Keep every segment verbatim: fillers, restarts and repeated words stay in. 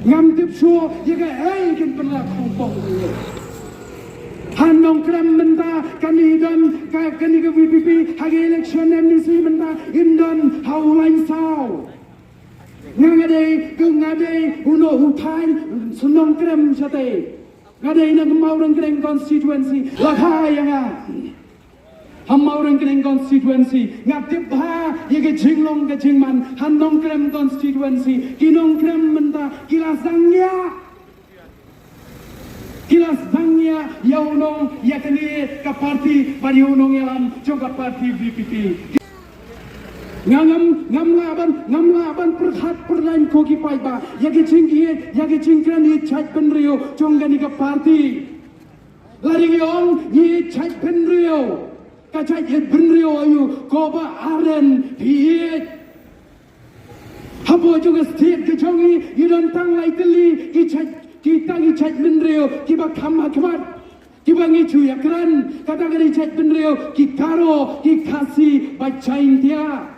Ngam tip shuh ïa kaei kin pynlak khongpong ïa. Ha Nongkrem mynta kane don ka, kane ka V P P ha ka election M D C mynta in don ha u lain saw. Nga nga dei, nga dei uno u thaiñ shnong Krem shatei. Nga dei na Mawryngkneng constituency, la kha ïa nga. Ha Mawryngkneng constituency nga tip bha ïa ka jinglong ka jingman. Ha Nongkrem constituency ki Nongkrem mynta ki la sangïa, ki la sangïa ïa u nong, ïa kane ka party bad ïa u nongïalam jong ka party V P P. Nga ngam, ngam lah ban, ngam lah ban pyrkhat pyrlain ko ki paidbah ïa ka jingïeit, ïa ka jingkren ïeit jaitbynriew jong kane ka party. La dei ong ngi ïeit jaitbynriew. Ka jait ïeit bynriew aïu, ko Bah Ardent phi ïeit? Hapoh jong ka state ka jong ngi, ngi don tang lai tylli ki jait, ki tang ki jaitbynriew kiba kham ha khmat, kiba ngi ju ïakren. Kata ka dei jaitbynriew, ki Garo, ki Khasi bad Jaiñtia.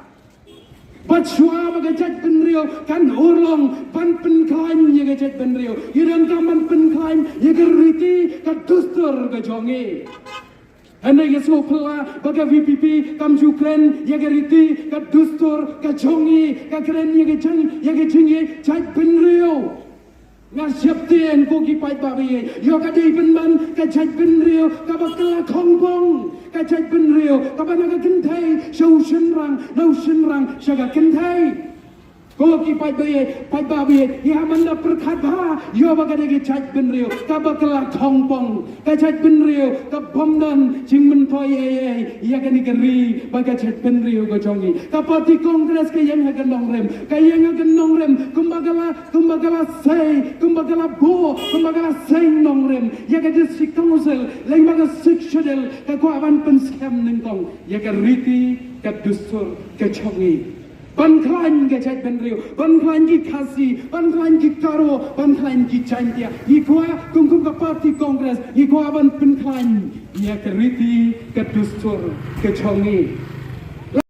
Bad shuwa ba ka jaitbynriew kan urlong ban pynkhlaiñ ïa ka jaitbynriew, ngi donkam ban pynkhlaiñ ïa ka riti ka dustur ka jong ngi. Hynrei nga sngewphylla ba ka V P P kam ju kren ïa ka riti ka dustur ka jong ngi, ka kren ïa ka jing, ïa ka jingïeit jaitbynriew. Nga sheptieng ko ki paidbah ba ïeit, ïoh ka dei pynban ka jaitbynriew kaba kylla khongpong, ka jaitbynriew kaba na ka kynthei sha u shynrang, na u shynrang sha ka kynthei. Ko ki paidbah ba ïeit, paidbah ba ïeit, ngi hap ban da pyrkhat bha ïoh ba ka dei ka jaitbynriew kaba kylla khongpong, ka jaitbynriew kabym don jingmyntoi ei ei ïa kane ka ri bad ka jaitbynriew ka jong ngi. Ka party Congress ka ïeng ha ka nongrim, ka ïeng ha ka nongrim kumba ka la, kumba ka la sei, kumba ka la buh, kumba ka la seng nongrim ïa ka District Council lyngba ka Sixth Schedule, ka kwah ban pynskhem nyngkong ïa ka riti ka dustur ka jong ngi. Ban khlaiñ ka jaitbynriew, ban khlaiñ ki Khasi, ban khlaiñ ki Garo, ban khlaiñ ki Jaiñtia. Ngi kwah kum, kum ka party Congress, ngi kwah ban pynkhlaiñ ïa ka riti ka dustur ka jong ngi.